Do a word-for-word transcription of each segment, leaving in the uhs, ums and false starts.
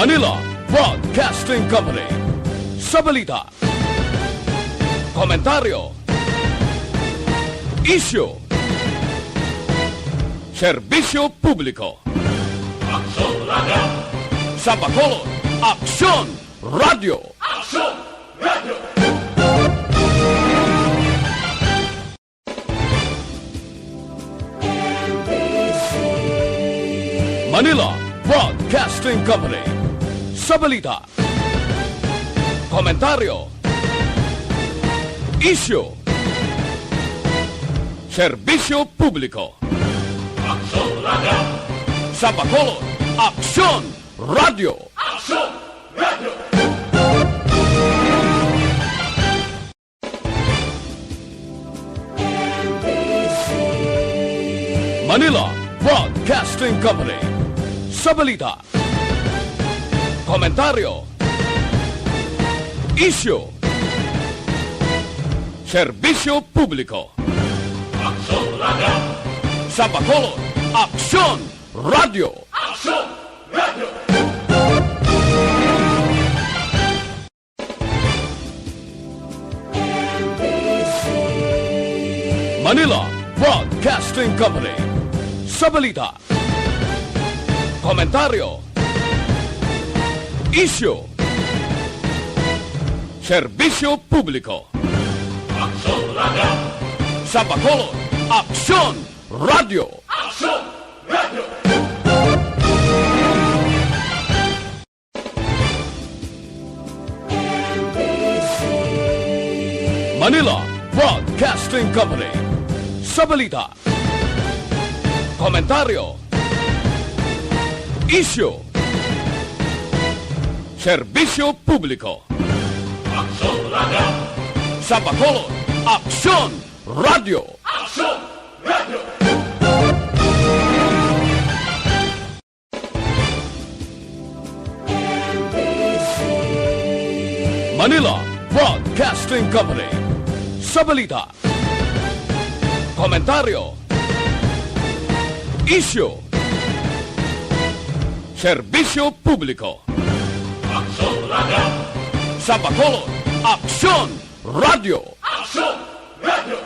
Manila Broadcasting Company. Sa balita, komentaryo, isyu, serbisyo publiko. Aksyon Radio. Sa Bacolod, Aksyon Radio. Aksyon Radio. Manila Broadcasting Company. Sa balita, komentaryo, isyu, serbisyo publiko. Aksyon Radio. Sa Bacolod, Aksyon Radio. Aksyon Radio. Manila Broadcasting Company. Sa balita, komentaryo, isyu, serbisyo publiko. Aksyon Radio. Sa Bacolod, Aksyon Radio. Aksyon Radio. Manila Broadcasting Company. Sa balita, komentaryo, isyu, serbisyo publiko. Aksyon Radio. Sa Bacolod, Aksyon Radio. Aksyon Radio. Manila Broadcasting Company. Sa balita, komentaryo, isyu, serbisyo publiko. Aksyon Radio. Sa Bacolod, Aksyon Radio. Aksyon Radio. Manila Broadcasting Company. Sa balita, komentaryo, isyu, serbisyo publiko. Aksyon Radio. Sa Bacolod, Aksyon Radio. Aksyon Radio.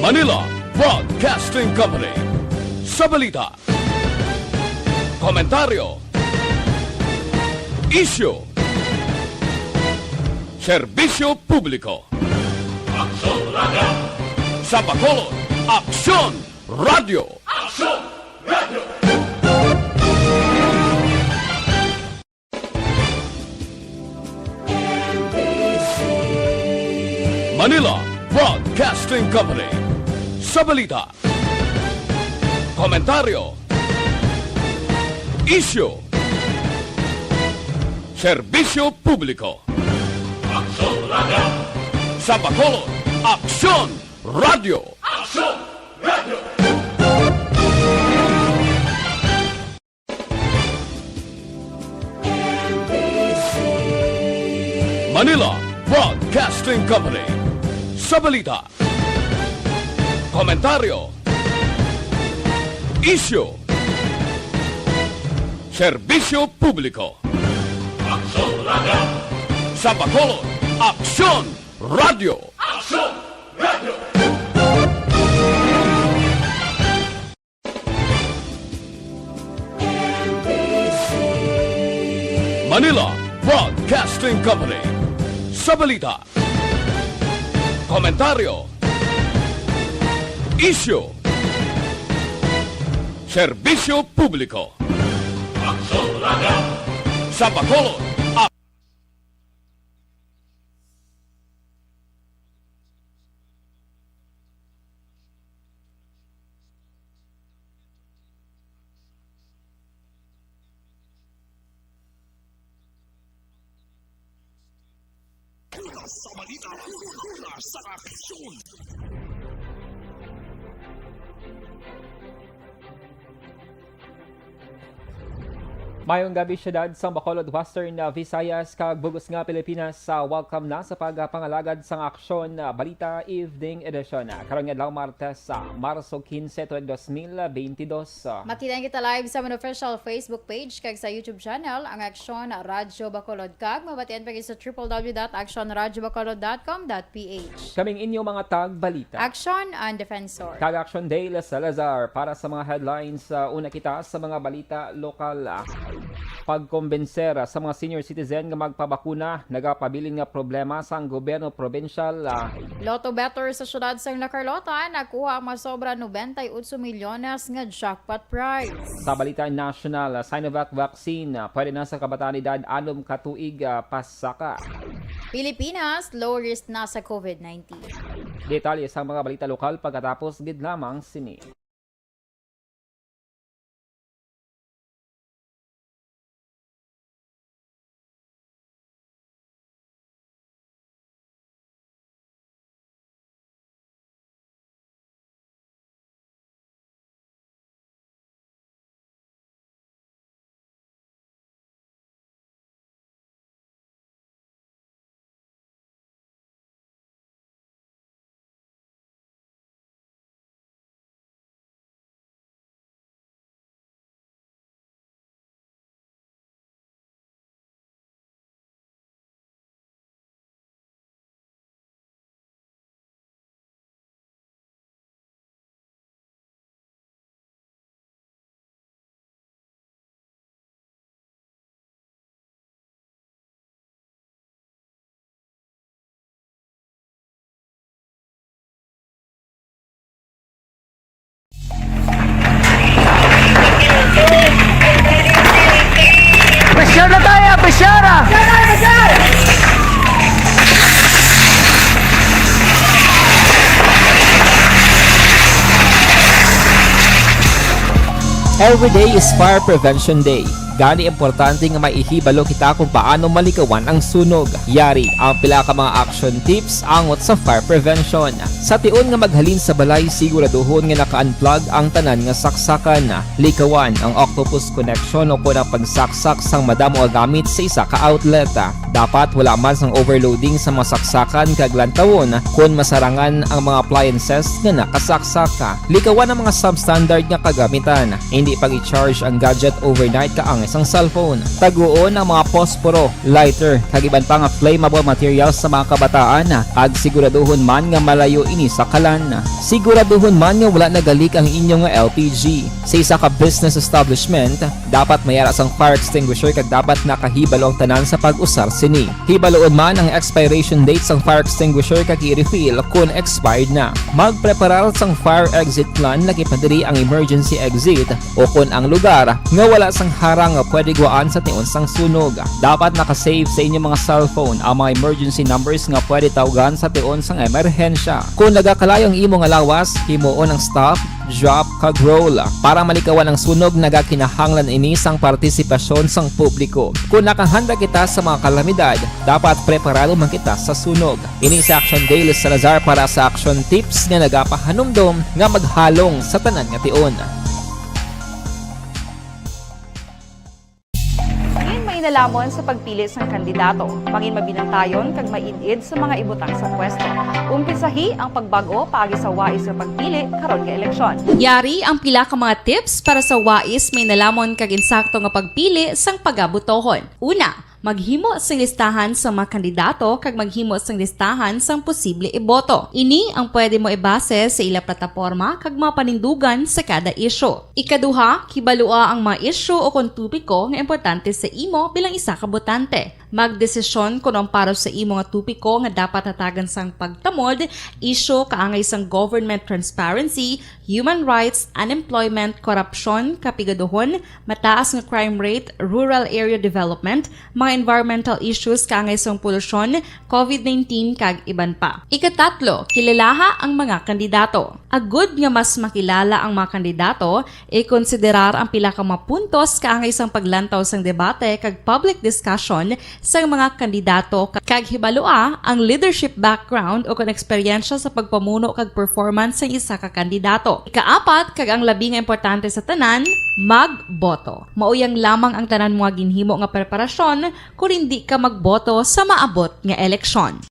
Manila Broadcasting Company. Sa balita, komentaryo, isyu, serbisyo publiko. Aksyon Radio. Sa Bacolod, Aksyon Radio. Aksyon Radio. Manila Broadcasting Company. Sa balita, komentaryo, isyu, serbisyo publiko. Aksyon Radio. Sa Bacolod, Aksyon Radio. Aksyon Radio. Manila Broadcasting Company. Sa balita, komentaryo, isyu, serbisyo publiko. Aksyon Radio. Sa Bacolod, Aksyon Radio. Aksyon Radio. Manila Broadcasting Company. Sa balita, komentaryo, isyu, serbisyo publiko. Aksyon Radio. Sa Bacolod, a- Hula sa balita, hula sa aksyon. Mayong gabi, syudad sang Bacolod, Western, ah, Visayas, kag bug-os nga Pilipinas. Ah, welcome na sa pagpangalagad sang Aksyon, ah, Balita Evening Edition. Ah, karon nga adlaw, Martes, ah, Marso quince, tuig dos mil bentidós. Ah, Makita kita live sa amon official Facebook page kag sa YouTube channel, ang Aksyon Radyo Bacolod, kag mabatian pa gid sa triple W dot action radyo bacolod dot com dot P H. Kaming inyo mga tagbalita. Action and Defensor. Kag Action Dale Salazar para sa mga headlines. Ah, una kita sa mga balita lokal. Ah, pagkombenser, ah, sa mga senior citizen nga magpabakuna, nagapabilin nga problema sang gobyerno probinsyal. Ah, Lotto better sa siyudad sang La Carlota, nakuha ang masobra noventa y ocho milyones nga jackpot prize. Sa balita national, ah, Sinovac vaccine, ah, pwede na sa kabataan edad anom ka tuig, ah, pasaka. Pilipinas, low risk na sa COVID nineteen. Detalye sang mga balita lokal pagkatapos gid lamang sini. Pressure na tayo! Pressure! Ah! Every day is Fire Prevention Day. Gani, importante nga maihibalo kita kung paano malikawan ang sunog. Yari ang pila ka mga action tips angot sa fire prevention. Sa tion nga maghalin sa balay, siguraduhon nga naka-unplug ang tanan nga saksakan. Likawan ang octopus connection o kon ang pagsaksak sang madamo nga gamit sa isa ka outlet. Dapat wala man sang overloading sa mga saksakan kag lantawon kon masarangan ang mga appliances nga nakasaksak. Likawan ang mga substandard nga kagamitan. Hindi pag-i-charge ang gadget overnight kaangay sang cellphone. Taguon ang mga posporo, lighter, kag iban pa nga flammable materials sa mga kabataan, kag siguraduhon man nga malayo ini sa kalan. Siguraduhon man nga wala nagalik ang inyo nga L P G. Sa isa ka business establishment, dapat may ara sang fire extinguisher kag dapat nakahibalo ang tanan sa pag-usar sini. Hibaluon man ang expiration date sang fire extinguisher kag i-refill kon expired na. Magpreparar sang fire exit plan, lakip na diri ang emergency exit o kon ang lugar nga wala sang harang nga pwede guwaan sa tion sang sunog. Dapat naka-save sa inyo mga cellphone ang mga emergency numbers nga pwede tawgan sa tion sang emerhensya. Kon nagakalayo ang imo nga lawas, himuon ang stop, drop, kag roll. Para malikawan ang sunog, nagakinahanglan ini sang partisipasyon sang publiko. Kon nakahanda kita sa mga kalamidad, dapat preparado man kita sa sunog. Ini si Action Dale Salazar para sa Action Tips nga nagapahanumdom nga maghalong sa tanan nga tion. Mangin mainalomon sa pagpili sang kandidato. Mangin mabinantayon kag maid-id sa mga ibutang sa pwesto. Umpisahi ang pagbag-o paagi sa wais nga pagpili karon nga eleksyon. Yari ang pila ka mga tips para sa wais, mainalomon kag insakto nga pagpili sang pagabotohon. Una, maghimo sing listahan sa mga kandidato kag maghimo sing listahan sang posible iboto. Ini ang pwede mo ibase sa ila plataporma kag mga panindugan sa kada isyu. Ikaduha, kibalua ang mga isyu o kon topiko nga importante sa imo bilang isa ka botante. Magdesisyon kon ang para sa imo nga topiko nga dapat hatagan sang pagtamod, isyu kaangay sang government transparency, human rights, unemployment, korupsyon, kapigaduhon, mataas nga crime rate, rural area development, mga environmental issues kaangay sang polusyon, covid nineteen, kag iban pa. Ikatatlo, kilalaha ang mga kandidato. Agud nga mas makilala ang mga kandidato, ikonsiderar ang pila ka mga puntos kaangay sang paglantaw sang debate kag public discussion sang mga kandidato, kag hibalua ang leadership background o kon eksperyensya sa pagpamuno kag performance sang isa ka kandidato. Ikaapat, kag ang labi nga importante sa tanan, magboto. Mao yang lamang ang tanan mga ginhimo nga preparasyon kon hindi ka magboto sa maabot nga eleksyon.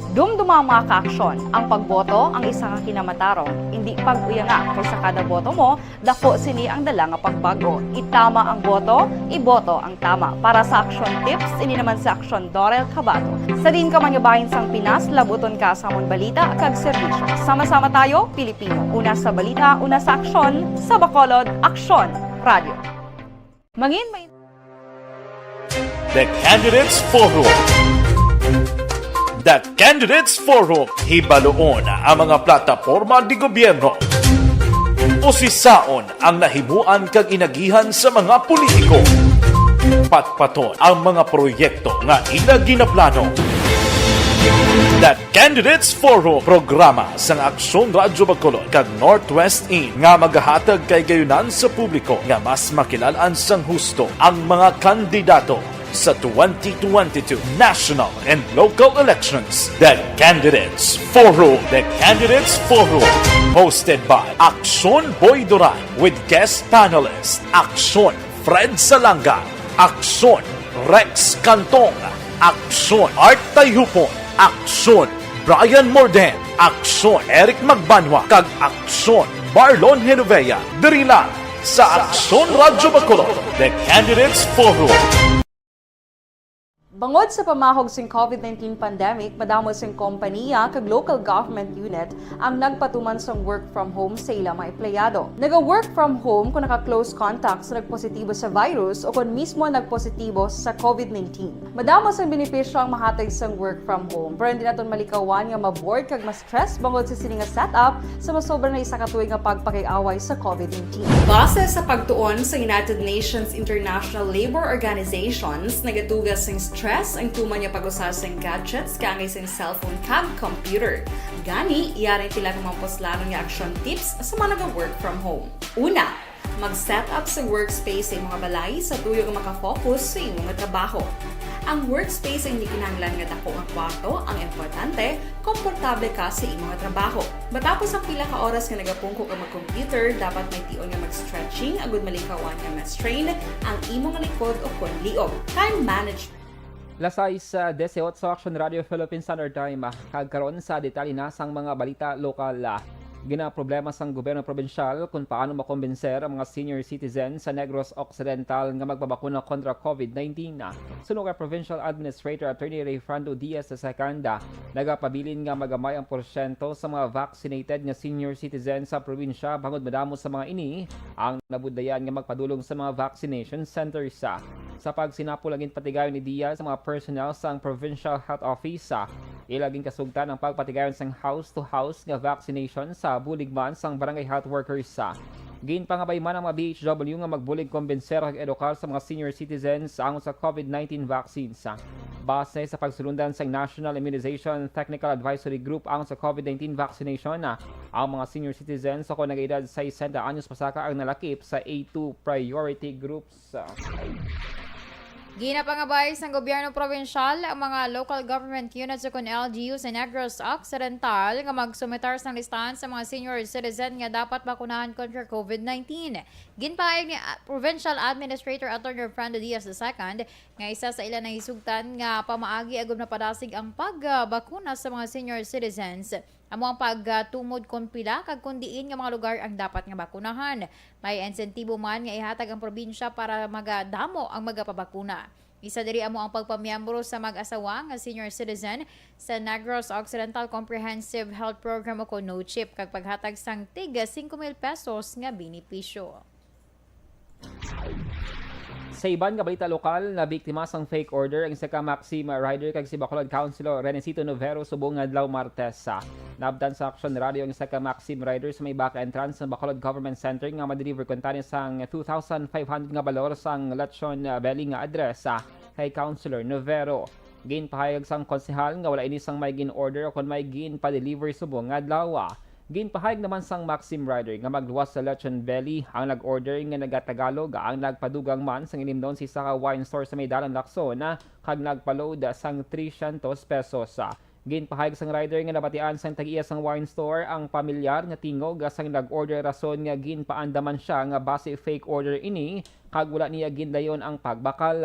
Dumduma ang mga kaaksyon. Ang pagboto ang isa ka kinamatarong. Hindi pag-uyanga, kay sa kada boto mo, dako sini ang dala nga pagbago. Itama ang boto, iboto ang tama. Para sa Aksyon Tips, ini naman si Aksyon Dorel Cabato. Sa diin ka man nga bahin sang Pinas, labuton ka sa amon balita kag serbisyo. Sama-sama tayo, Pilipino. Una sa balita, una sa aksyon, sa Bacolod, Aksyon Radio. Mangin may The Candidates Forum. The Candidates Forum. Hibaluon ang mga plataporma di gobyerno. Usisaon ang nahimuan kag inagihan sa mga politiko. Patpaton ang mga proyekto nga ila ginaplano. The Candidates Forum, programa sang Aksyon Radyo Bacolod kag Northwest In nga magahatag kay gayunan sa publiko nga mas makilal-an sang husto ang mga kandidato sa twenty twenty-two national and local elections. The Candidates Forum. The Candidates Forum, hosted by Aksyon Boy Duran with guest panelist Aksyon Fred Salanga, Aksyon Rex Cantong, Aksyon Art Tayhupon, Aksyon Brian Morden, Aksyon Eric Magbanwa, kag Aksyon Marlon Genovea. Diri lang sa Aksyon Radyo Bacolod, The Candidates Forum. Bangod sa pamahog sing covid nineteen pandemic, madamo sing kompaniya kag local government unit ang nagpatuman sang work from home sa ila mga empleyado. Naga-work from home kung naka-close contact sa nagpositibo sa virus o kon mismo nagpositibo sa covid nineteen. Madamo sang benepisyo ang mahatag sang work from home, pero hindi naton malikawan nga ma-bored kag ma-stress bangod sa sini nga setup sa masobra na isa ka tuig nga pagpakig-away sa covid nineteen. Base sa pagtuon sa United Nations International Labour Organizations, nagatuga sing stress ang tuman nga pag-usa sing gadgets kaangay sing cellphone kag computer. Gani, yari sila nga mga puslanon nga action tips sa mga naga-work from home. Una, mag-set up sa workspace sa imong balay sa tuyo nga makafocus sa imong trabaho. Ang workspace ay hindi kinahanglan nga dako nga kwarto, ang importante, komportable ka sa imong trabaho. Matapos ang pila ka oras nga nagapungko ka mag-computer, dapat may tion nga mag-stretching agud malikawan nga ma-strain ang imong likod o kon liog. Time management. Las sais, ah, dieciocho, Action Radio Philippine Standard Time, ah, kag karon sa detalye na sang mga balita lokal, ah. Ginaproblema sang gobyerno probinsyal kung paano makombinser ang mga senior citizen sa Negros Occidental nga magpabakuna kontra covid nineteen, ah. Suno kay Provincial Administrator Attorney Rayfrando Diaz the second, ah, nagapabilin nga magamay ang porsyento sa mga vaccinated nga senior citizen sa probinsya, bangod madamo sa mga ini ang nabudlayan nga magpadulong sa mga vaccination centers, ah. Sa pagsinapol, naging patigayon ni Diaz sa mga personnel sang Provincial Health Office, ah. Ila ginkasugtan ang pagpatigayon sang house-to-house nga vaccination sa bulig man sang barangay health workers, ah. Ginpangabay man ang mga B H W nga magbulig, kumbinser kag edukar sa mga senior citizens angot sa covid nineteen vaccines, ah. Base sa pagsulundan sang National Immunization Technical Advisory Group angot sa covid nineteen vaccination, ah, ang mga senior citizens o kon nagaedad sesenta anyos pasaka ang nalakip sa A two priority groups. Ginapangabay sang gobyerno probinsyal ang mga local government units ukon L G U sa Negros Occidental nga magsumitar sang listahan sa mga senior citizen nga dapat bakunahan kontra covid nineteen. Ginpahayag ni, ah, Provincial Administrator Attorney Fernando Diaz the second nga isa sa ila nahisugtan nga pamaagi agud mapadasig ang pagbakuna sa mga senior citizens. Amo ang pagtumod kon pila kag kon diin nga mga lugar ang dapat nga bakunahan. May insentibo man nga ihatag ang probinsya para magadamo ang magapabakuna. Isa diri amo ang pagpamiyembro sa mag-asawa nga senior citizen sa Negros Occidental Comprehensive Health Program o kon NOCHIP kag paghatag sang tig singko mil pesos nga benepisyo. Sa iban nga balita lokal, nabiktima sang fake order ang isa ka Maxim rider kag si Bacolod Councilor Renesito Novero subong nga adlaw Martes. Naabtan sa Aksyon Radio ang isa ka Maxim rider sa may back entrance sa Bacolod Government Center nga ma-deliver kuntani sang two thousand five hundred nga balor sang lechon, ah, belly nga address, ah. kay Councilor Novero. Ginpahayag sang konsehal nga wala ini sang may gin-order o kon may ginpa-deliver subong nga adlaw. Ginpahayag naman sang Maxim Rider nga magluwas sa lechon belly ang nag-order nga naga-Tagalog, ang nagpadugang man sang inimnon sa isa ka wine store sa may Dalan Lacson, kag nagpa-load sang trescientos pesos. Ginpahayag sang rider nga nabatian sang tag-iya sang wine store ang pamilyar nga tingog sang nag-order, rason nga ginpaandaman sia nga basi fake order ini kag wala niya gindayon ang pagbakal.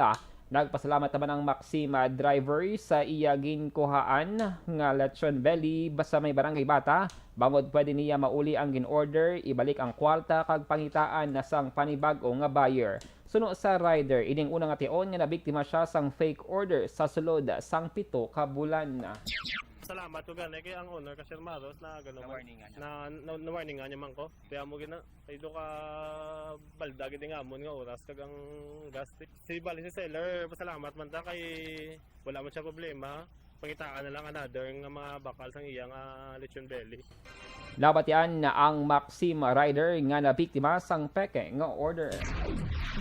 Nagpasalamat naman ang Maxim, ah, driver sa iya ginkuhaan nga lechon belly sa may Barangay Bata, bangod pwede niya mauli ang gin-order, ibalik ang kwarta kag pangitaan na sang panibag-o nga buyer. Suno sa rider, ining una nga tion nga nabiktima sia sang fake order sa sulod sang pito ka bulan. Salamat ko gani kay ang owner, Cashier Maros, na gano man, Na-warningan na. na, na, na-warningan niya man ko. Kaya mo gina, ay do ka balda gid nga amon nga oras kag ang gas. Si bali si seller, pasalamat man ta kay wala man siya problema. Pangitaan na lang another nga mga bakal sang iya nga lechon belly. Nabatian na ang Maxim rider nga nabiktima sang peke nga order.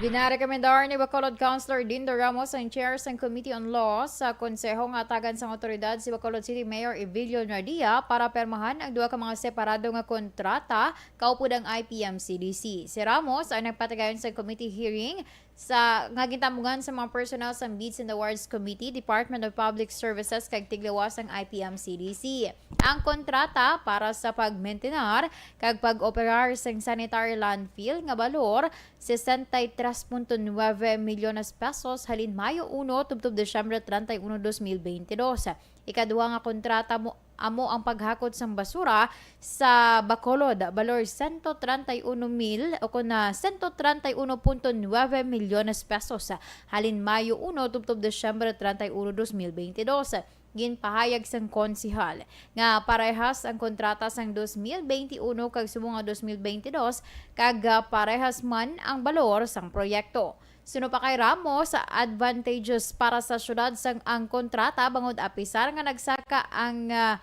Ginarekomendar ni Bacolod Councilor Dindo Ramos, ang chair sang Committee on Law sa Konseho, nga hatagan sang awtoridad si Bacolod City Mayor Evilio Nardia para pirmahan ang duha ka mga separado nga kontrata kaupod ang I P M C D C. Si Ramos ang nagpatigayon sa committee hearing sa, nga gintambugan sa mga personnel sang Bids and Awards Committee, Department of Public Services, kag tiglawas sang I P M C D C. Ang kontrata para sa pagmentenar kag pag-operar sang sanitary landfill nga balor sesenta y tres punto nuebe milyones pesos halin Mayo uno tubtob Disyembre treinta y uno, dos mil veintidós. Ikaduha nga kontrata mo, amo ang paghakot sang basura sa Bacolod, balor sento treinta y uno mil o kon na sento treinta y uno punto nuebe milyones pesos, halin Mayo uno tubtob Disyembre treinta y uno, dos mil veintidós. Ginpahayag sang konsehal nga parehas ang kontrata sang dos mil veintiuno kag subong nga dos mil veintidós, kag, ah, parehas man ang balor sang proyekto. Suno pa kay Ramos, advantageous para sa siyudad sang ang kontrata, bangod apisar nga nagsaka ang, ah,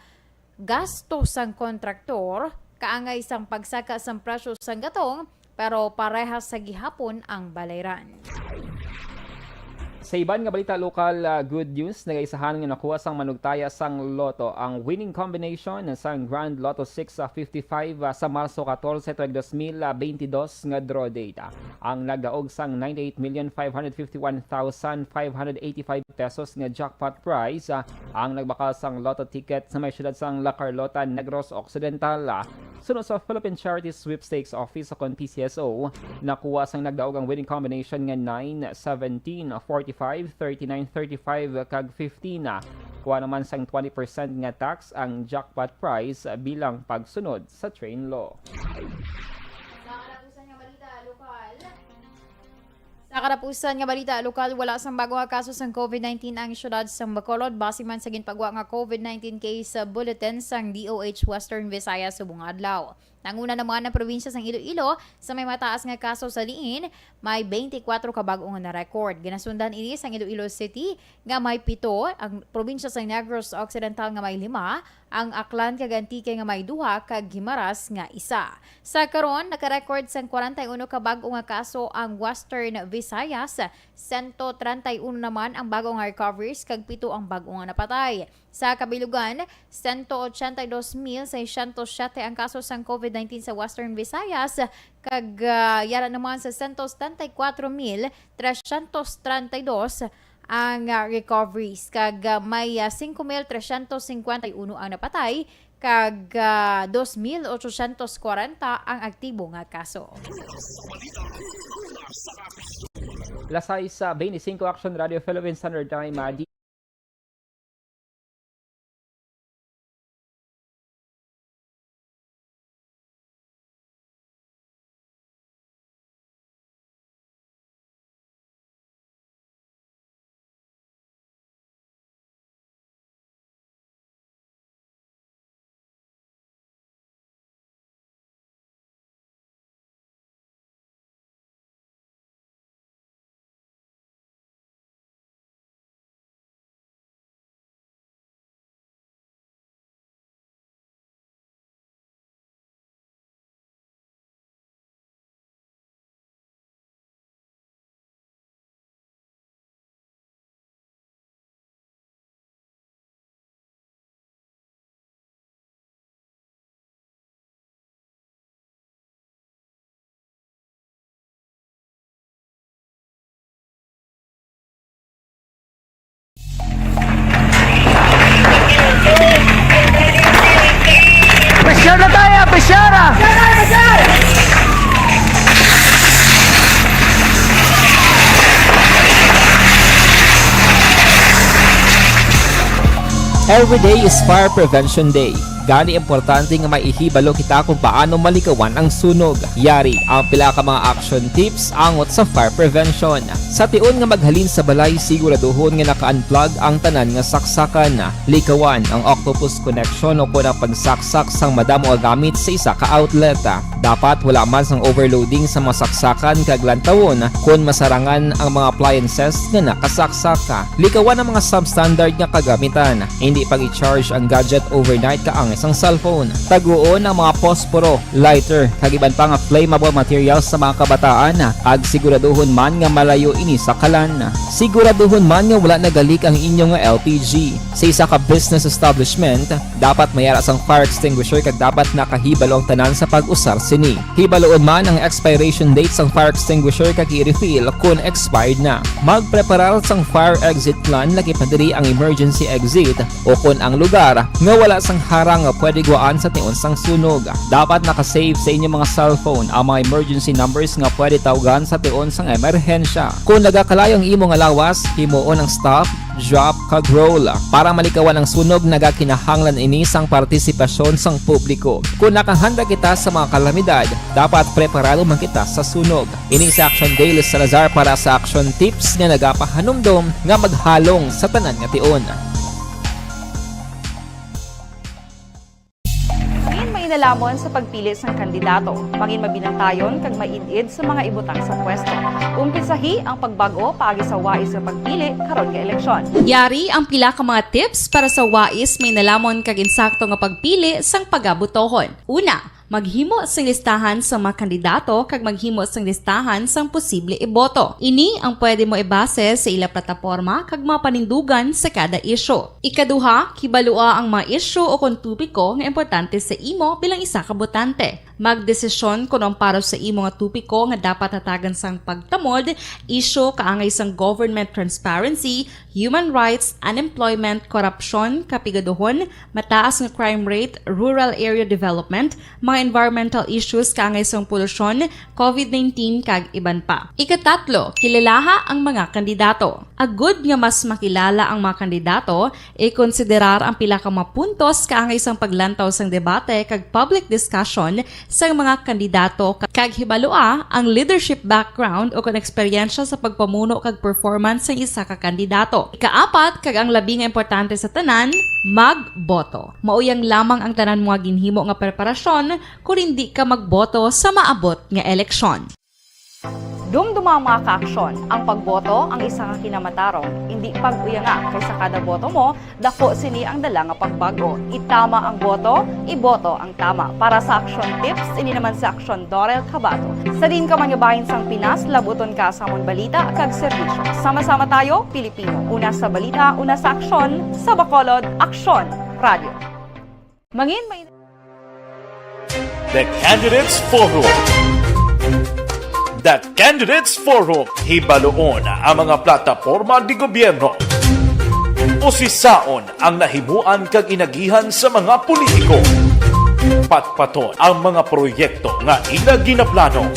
gasto sang kontraktor, kaangay sang pagsaka sang presyo sang gatong, pero parehas sa gihapon ang balayran. Sa iban nga balita lokal, ah, good news, nagaisahan nga nakuha sang manugtaya sang Lotto ang winning combination sang Grand Lotto six fifty-five, ah, sa Marso catorce tuig dos mil veintidós nga draw date. Ang nagdaog sang ninety-eight million five hundred fifty-one thousand five hundred eighty-five pesos nga jackpot prize, ah, ang nagbakal sang lotto ticket sa may siyudad sang La Carlota, Negros Occidental. Suno sa Philippine Charity Sweepstakes Office o kon P C S O, nakuha sang nagdaog ang winning combination nga nine, seventeen, forty-five, thirty-nine, thirty-five, kag fifteen. Kuha naman sang twenty percent nga tax ang jackpot prize bilang pagsunod sa train law. Sa katapusan nga balita lokal, Sa katapusan nga balita lokal, wala sang bago nga kaso sang covid nineteen ang siyudad sang Bacolod, base man sa ginpagwa nga covid nineteen case bulletin sang D O H Western Visayas subong nga adlaw. Nanguna naman ang probinsya sang Iloilo sa may mataas nga kaso, sa diin may twenty-four ka bag-o nga na-record. Ginasundan ini sang Iloilo City nga may pito, ang probinsya sang Negros Occidental nga may lima, ang Aklan kag Antique nga may duha, kag Guimaras nga isa. Sa karon, naka-record sang kwarenta y uno ka bag-o nga kaso ang Western Visayas, sento treinta y uno naman ang bag-o nga recoveries, kag pito ang bag-o nga napatay. Sa kabilugan, sento ochenta y dos mil seiscientos siete ang kaso sang covid nineteen sa Western Visayas, kag, ah, yara naman sa sento setenta y cuatro mil trescientos treinta y dos ang, ah, recoveries, kag, ah, may, ah, singko mil trescientos singkwenta y uno ang napatay, kag, ah, dos mil ochocientos kwarenta ang aktibo nga kaso. Las sais, ah, veinticinco, Action Radio Philippine Standard Time, ah, di- Every day is Fire Prevention Day. Gani, importante nga may ihibalo kita kung paano malikawan ang sunog. Yari ang pila ka mga action tips angot sa fire prevention. Sa tion nga maghalin sa balay, siguraduhon nga naka-unplug ang tanan nga saksakan. Likawan ang octopus connection o kon ang pagsaksak sang madamo nga gamit sa isa ka outlet. Dapat wala man sang overloading sa mga saksakan kag lantawon kon masarangan ang mga appliances nga nakasaksak. Likawan ang mga substandard nga kagamitan. Hindi pag-i-charge ang gadget overnight kaangay sang cellphone. Taguon ang mga posporo, lighter, kag iban pa nga flammable materials sa mga kabataan, kag siguraduhon man nga malayo ini sa kalan. Siguraduhon man nga wala nagalik ang inyo nga L P G. Sa isa ka business establishment, dapat may ara sang fire extinguisher kag dapat nakahibalo ang tanan sa pag-usar sini. Hibaloon man ang expiration date sang fire extinguisher kag i-refill kon expired na. Magpreparar sang fire exit plan, lakip na diri ang emergency exit, o kon ang lugar nga wala sang harang nga pwede gwaan sa tion sang sunog. Dapat naka-save sa inyong mga cellphone ang mga emergency numbers nga pwede tawgan sa tion sang emerhensya. Kon nagakalayo ang imo nga lawas, himuon ang stop, drop, kag roll. Para malikawan ang sunog, nagakinahanglan ini sang partisipasyon sang publiko. Kon nakahanda kita sa mga kalamidad, dapat preparado man kita sa sunog. Ini si Action Dale Salazar para sa Action Tips nga nagapahanumdom nga maghalong sa tanan nga tion. Mangin mainalamon sa pagpili sang kandidato. Mangin mabinantayon kag maid-id sa mga ibutang sa pwesto. Umpisahi ang pagbag-o paagi sa wais nga pagpili karon nga eleksyon. Yari ang pila ka mga tips para sa wais, mainalamon kag insakto nga pagpili sang pagabotohon. Una, maghimo sing listahan sa mga kandidato kag maghimo sing listahan sang posible iboto. Ini ang pwede mo ibase sa ila plataporma kag mga panindugan sa kada isyu. Ikaduha, kibalua ang mga isyu o kon topiko nga importante sa imo bilang isa ka botante. Magdesisyon kon ang para sa imo nga topiko nga dapat hatagan sang pagtamod, isyu kaangay sang government transparency, human rights, unemployment, korupsyon, kapigaduhon, mataas nga crime rate, rural area development, mga environmental issues kaangay sang polusyon, covid nineteen, kag iban pa. Ikatatlo, kilalaha ang mga kandidato. Agud nga mas makilala ang mga kandidato, ikonsiderar ang pila ka mga puntos kaangay sang paglantaw sang debate kag public discussion sang mga kandidato, kag hibalua ang leadership background o kon eksperyensya sa pagpamuno kag performance sang isa ka kandidato. Ikaapat, kag ang labi nga importante sa tanan, magboto. Mauyang lamang ang tanan mo nga ginhimo nga preparasyon kon indi ka magboto sa maabot nga eleksyon. Dumduma ang mga kaaksyon. Ang pagboto ang isa ka kinamatarong. Indi pag-uyanga, kay sa kada boto mo, dako sini ang dala nga pagbag-o. Itama ang boto, iboto ang tama. Para sa Action Tips, ini naman si Action Dorel Cabato. Sa diin ka man nga bahin sang Pinas, labuton ka sa amon balita kag serbisyo. Sama-sama tayo, Pilipino. Una sa balita, una sa aksyon, sa Bacolod, Aksyon Radio. Mangin may The Candidates Forum. The Candidates Forum. Hibaluon ang mga plataporma de gobyerno. Usisaon ang nahimuan kag inagihan sa mga politiko. Patpaton ang mga proyekto nga ila ginaplano.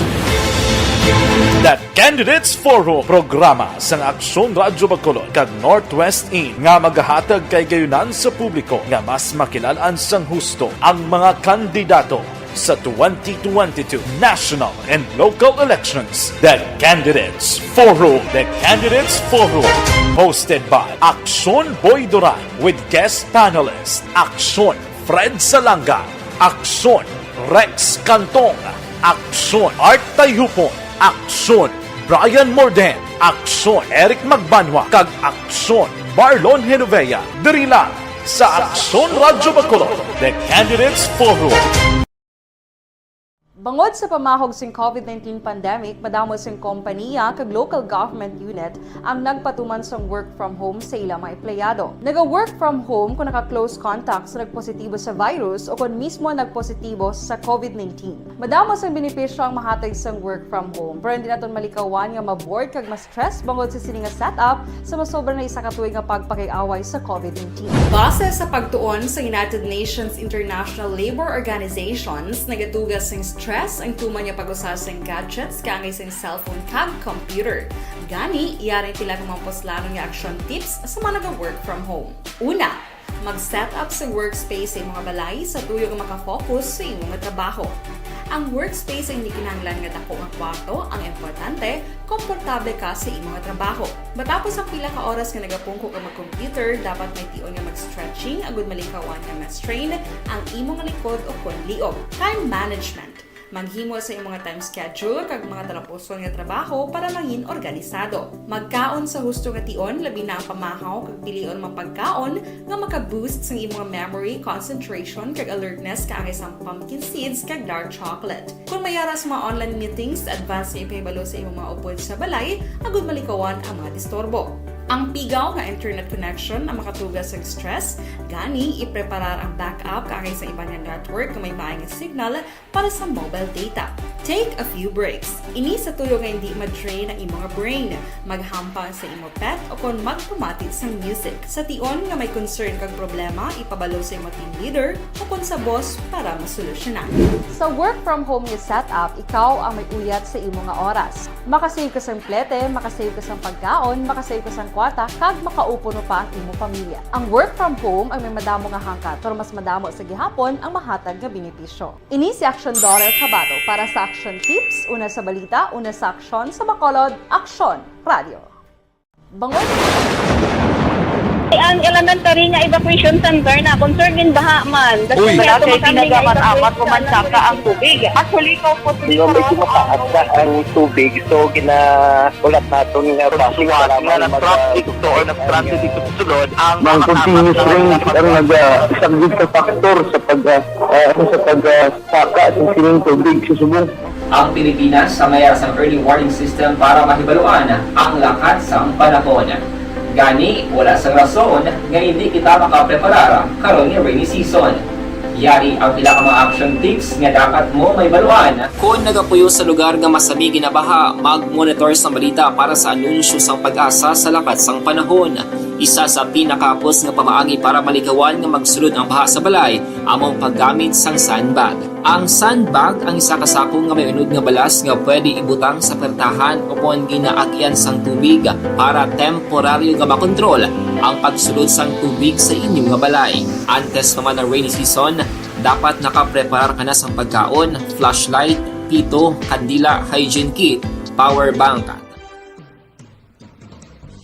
The Candidates Forum, programa sang Aksyon Radyo Bacolod kag Northwest In nga magahatag kahigayonan sa publiko nga mas makilal-an sang husto ang mga kandidato sa twenty twenty-two national and local elections. The Candidates Forum. The Candidates Forum, hosted by Aksyon Boy Duran with guest panelist Aksyon Fred Salanga, Aksyon Rex Cantong, Aksyon Art Tayhupon, Aksyon Brian Morden, Aksyon Eric Magbanwa, kag Aksyon Marlon Genovea. Diri lang sa Aksyon Radyo Bacolod, The Candidates Forum. Bangod sa pamahog sing covid nineteen pandemic, madamo sing kompaniya kag local government unit ang nagpatuman sang work from home sa ila mga empleyado. Naga-work from home kon naka-close contact sa nagpositibo sa virus o kon mismo nagpositibo sa covid nineteen. Madamo sang benepisyo ang mahatag sang work from home, pero hindi naton malikawan nga ma-bored kag ma-stress bangod sa sini nga setup sa masobra na isa ka tuig nga pagpakig-away sa covid nineteen. Base sa pagtuon sa United Nations International Labour Organizations, nagatuga sing stress ang tuman nga pag-usa sing gadgets kaangay sing cellphone kag computer. Gani, yari ang pila ka mga puslanon nga action tips sa mga naga-work from home. Una, Mag-set up sa workspace sa imong balay sa tuyo nga makafocus sa imong trabaho. Ang workspace ay hindi kinahanglan nga dako nga kwarto. Ang importante, komportable ka sa imong trabaho. Matapos ang pila ka oras nga nagapungko ka mag-computer, dapat may tion nga mag-stretching agud malikawan nga ma-strain ang imong likod o kon liog. Time management. Maghimo sa imong time schedule kag mga talapuson nga trabaho para mangin organisado. Magkaon sa husto nga tion, labi na ang pamahaw kag pilion mga pagkaon nga maka-boost sang imong memory, concentration, kag alertness, kaangay sang pumpkin seeds kag dark chocolate. Kung may ara sa mga online meetings, advance nga ipahibalo sa imong mga upod sa balay agud malikawan ang mga disturbo. Ang pigaw nga internet connection ang makatuga sa stress, gani ipreparar ang backup kaangay sa iban nga network nga may maayong signal para sa mobile data. Take a few breaks. Ini sa tuyo nga hindi ma-drain ang imong brain. Maghampang sa imong pet o kon magpamati sang music. Sa tion nga may concern kag problema, ipabalo sa imong team leader o kon sa boss para masolusyonan. Sa work from home nga setup, ikaw ang may uyat sa imo nga oras. Makasave ka sang plete, makasave ka sang pagkaon, makasave ka sang kwarta, kag makaupo pa ang imo pamilya. Ang work from home ang may madamo nga hangkat, pero mas madamo sa gihapon ang mahatag nga benepisyo. Ini si Action Daughter Kabato para sa Action Tips, una sa balita, una sa aksyon, sa Bacolod, Aksyon Radio. Bangon. Ang elementary nga evacuation center na concern in baha man. Uy. Wala kay pinagaman amat ko man saka ang tubig. Actually, ikaw po, medyo mataas na ang tubig, so gina-, ulat naton nga traffic, salamat nga nag-traffic to or nag-traffic dito sa sulod, ang mga continuous rain ang nag-, ah, isang big factor sa pag, ah, ah, ano, sa pag, ah, saka sa sining tubig sa subong. Ang Pilipinas sa mayara sang early warning system para mahibaluan ang lakat sang panahon. Gani, wala sang rason nga hindi kita makapreparar karon nga rainy season. Yari ang pila ka mga action tips nga dapat mo mahibaluan. Kon nagapuyo sa lugar nga masami ginabaha, mag-monitor sang balita para sa anunsyo sang PAGASA sa lakat sang panahon. Isa sa pinakahapos nga pamaagi para malikawan nga magsulod ang baha sa balay amo ang paggamit sang sandbag. Ang sandbag ang isa ka sako nga may unod nga balas nga pwede ibutang sa pertahan o kon ginaagyan sang tubig para temporaryo nga makontrol ang pagsulod sang tubig sa inyo nga balay. Antes pa man ang rainy season, dapat nakapreparar ka na sang pagkaon, flashlight, pito, kandila, hygiene kit, power bank.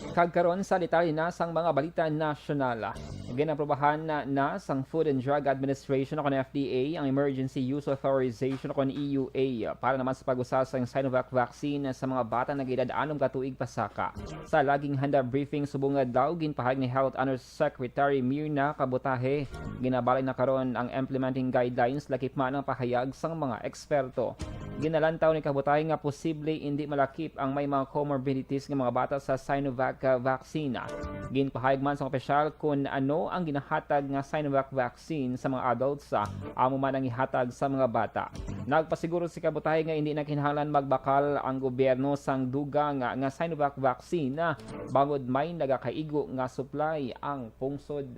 Kag karon sa detalye na sang mga balita nasyonal. Ginaprobahan na, na sang Food and Drug Administration o kon F D A ang emergency use authorization o kon E U A para naman sa pag-usa sang Sinovac vaccine sa mga bata nga edad anom ka tuig pasaka. Sa laging handa briefing subong nga adlaw, ginpahayag ni Health Undersecretary Mirna Kabutahe. Ginabalay na karon ang implementing guidelines, lakip man ang pahayag sang mga eksperto. Ginalantaw ni Kabutahe nga posible indi malakip ang may mga comorbidities nga mga bata sa Sinovac, ah, vaccine. Ginpahayag man sang opisyal kon ano ang ginahatag nga Sinovac vaccine sa mga adults, ah, amo man ang ihatag sa mga bata. Nagpasiguro si Kabutahe nga indi na kinahanglan magbakal ang gobyerno sang dugang nga Sinovac vaccine, ah, bangod may nagakaigo nga supply ang pungsod.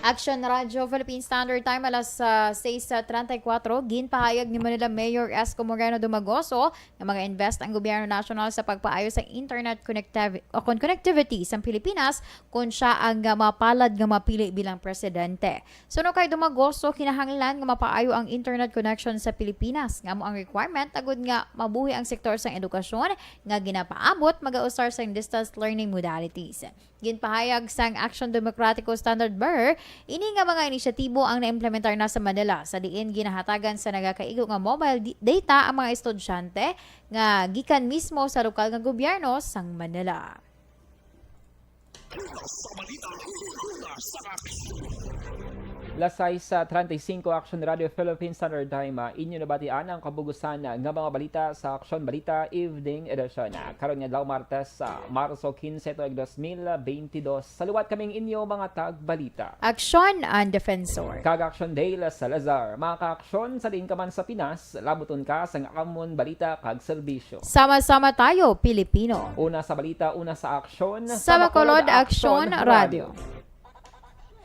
Action Radio Philippine Standard Time, alas, ah, sais treinta y cuatro. Ginpahayag ni Manila Mayor Isko Moreno Dumagoso nga mag-invest ang gobyerno nasyonal sa pagpaayo sa internet connectiv-, o kon connectivity sa Pilipinas kon siya ang, ah, mapalad nga mapili bilang presidente. Suno kay Dumagoso, kinahanglan nga mapaayo ang internet connection sa Pilipinas, nga amo ang requirement agud nga mabuhi ang sektor sang edukasyon nga ginapaabot, magausar sang distance learning modalities. Ginpahayag sang Aksyon Demokratiko Standard Bearer, ini nga mga inisyatibo ang naimplementar na sa Manila, sa diin ginahatagan sa nagakaigo nga mobile di-, data ang mga estudyante nga gikan mismo sa lokal nga gobyerno sang Manila. Las sais treinta y cinco, Action Radio Philippine Standard Time, ah, inyo nabatian ang kabug-usan nga mga balita sa Aksyon Balita Evening Edition. Karon nga adlaw, Martes, sa Marso quince, tuig dos mil beintidos. Sa liwat kaming inyo mga tagbalita. Aksyon ang Defensor. Kag Aksyon Dale Salazar. Mga ka-aksyon, sa diin ka man sa Pinas, labuton ka sang amon balita kag serbisyo. Sama-sama tayo, Pilipino. Una sa balita, una sa aksyon. Sa Bacolod, Aksyon Radio.